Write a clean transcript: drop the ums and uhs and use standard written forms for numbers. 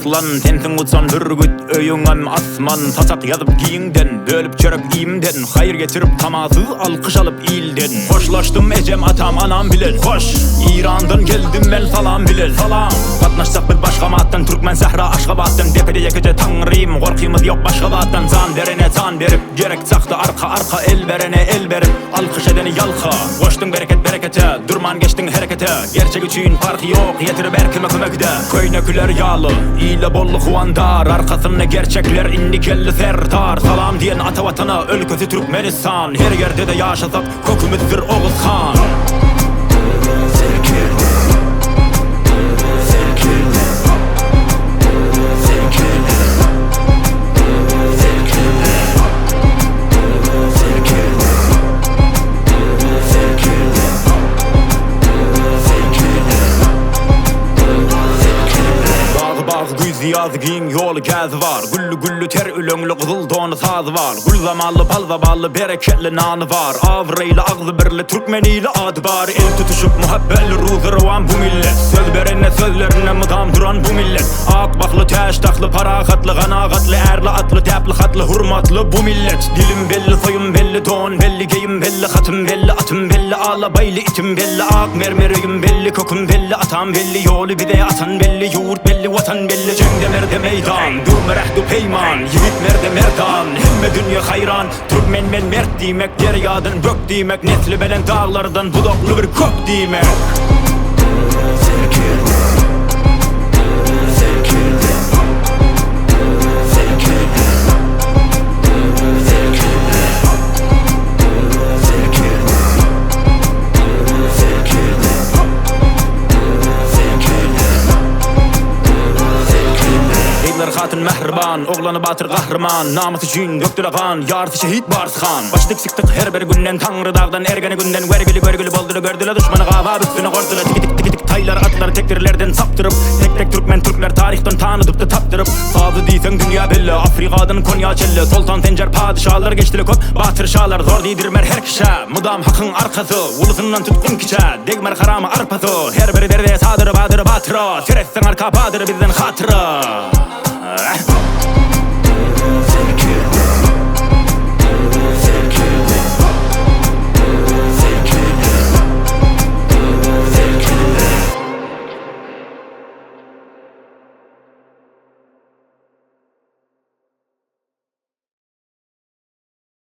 arslan Sensiň uçan bürgüt, öýüňem asman Saçak ýazyp giňden, bölüp çörek iýmden Haýyr getirip tamasyz, alkyş alyp ilden Hoşlaşdym ejem, atam, anam bilen, hoş! Irandan geldim men salam bilen, salam! Gatnaşsak biz başga matdan, Türkmen sähra Aşgabatdan Depede ýekeje Taňrym, gorkymyz ýok başga zatdan Jan berene jan berip, gerek çakda arka arka El berene el berip, alkyş edeni ýalka Goşduň bereket berekete, durman geçdiň herekete Gerçek üçin parhy ýok, ýetirip her kime kömekde Köýnekler ýaly, ile boldy howandar Arkasynda gerçekler, indi geldi serdar Salam diýen ata watana, ölkesi Türkmenistan Her ýerde-de ýaşasak, kökümizdir Oguz han. Serkerde Serkerde Serkerde Serkerde Serkerde Serkerde Serkerde Serkerde Bagy bagy güýzi ýazy giň ýoly gäzi bar Gülli gülli ter üleňli gyzyl dony sazy bar Gül zamally bal zabally bereketli nany bar Abraýly agzybirli türkmen ili ady bar El tutuşyp muhabbetli ruhy rowan bu millet Söz berende sözlerinde mydam duran bu millet Ak bagly täç tagtly parahatly ganagatly ärli atly däpli hatly hurmatly bu millet Dilim belli soýum belli don belli geýim belli hatym belli atym belli alabaýly itim belli ak mermer öýüm belli köküm belli atam belli ýoly bize atan belli ýurt belli watan belli Jeňde merde meýdan döwmer ähdu peýman ýigit merde merdan hemme dünýe haýran Türkmen men mert diýmek derýadan gök diýmek nesli belent daglardan budakly bir kök diýmek. Serkerde Serkerde Serkerde Serkerde Serkerde Serkerde Serkerde Serkerde Gyzlary hatyn mähriban, oglany batyr gahryman, Namysy üçin dökdüle gan, ýarysy şehit barysy han. Başy dik çykdyk her bir günden, Taňry dagdan, ergene günden, Wergili görgüli bolduly gördüle, Duşmany gabap üstüne gorduly, Tiki-tik tiki-tik taýlar atlary tekbirlerden sapdyryp, Tek-tek türkmen türkler taryhdan tanydypdy tapdyryp, Sazy diýseň dünýä belli, Afrikadan Konýa çenli, Soltan Senjer padyşalar geçdile köp batyr şalar, Zor diýdirmer her kişä, mydam hakyň arkasy, Ulusyndan tutgun kiçä, degmer harama arpasy, Her biri derde sadyr badyr batyra, Seretseň arka badyr bizden hatyra.